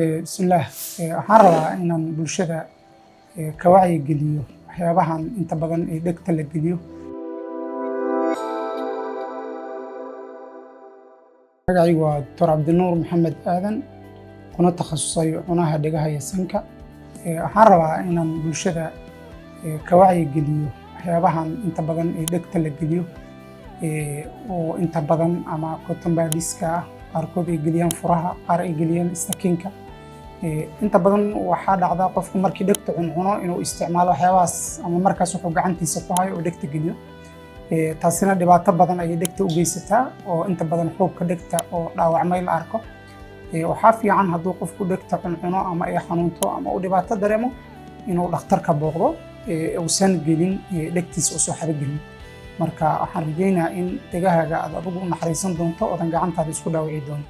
Bismillaah, waxaan rabaa inaan bulshada ka wacyigeliyo waxyaabahan inta badan ee dhegta la geliyo. Magacaygu waa Doctor Cabdinuur Maxamed Aadan, kuna takhasusay cunaha, dhegaha iyo sanka. Waxaan rabaa inaan bulshada ka wacyigeliyo waxyaabahan inta badan ee dhegta la geliyo, oo inta badan ama cotton buds-ka ah, qaarkood ay geliyaan furaha, qaar ay geliyaan istakiinka. Inta badan waxaa dhacda qofku markii dhegta cuncuno inuu isticmaalo waxyaabahaas ama markaas wuxuu gacantiisa ku hayo oo dhegta geliyo. Taasina dhibaato badan ayay dhegta u geysataa, oo inta badan xuubka dhegta oo dhaawacmay la arko. Waxaa fiican hadduu qofku dhegta cuncuno ama ay xanuunto ama uu dhibaato dareemo inuu dhakhtarka booqdo, uusan gelin dhegtiisa uusan waxba gelin. Marka waxaan rajaynayaa in dhegahaaga aad adigu u naxariisan doonto oodan gacantaada isku dhaawici doonin.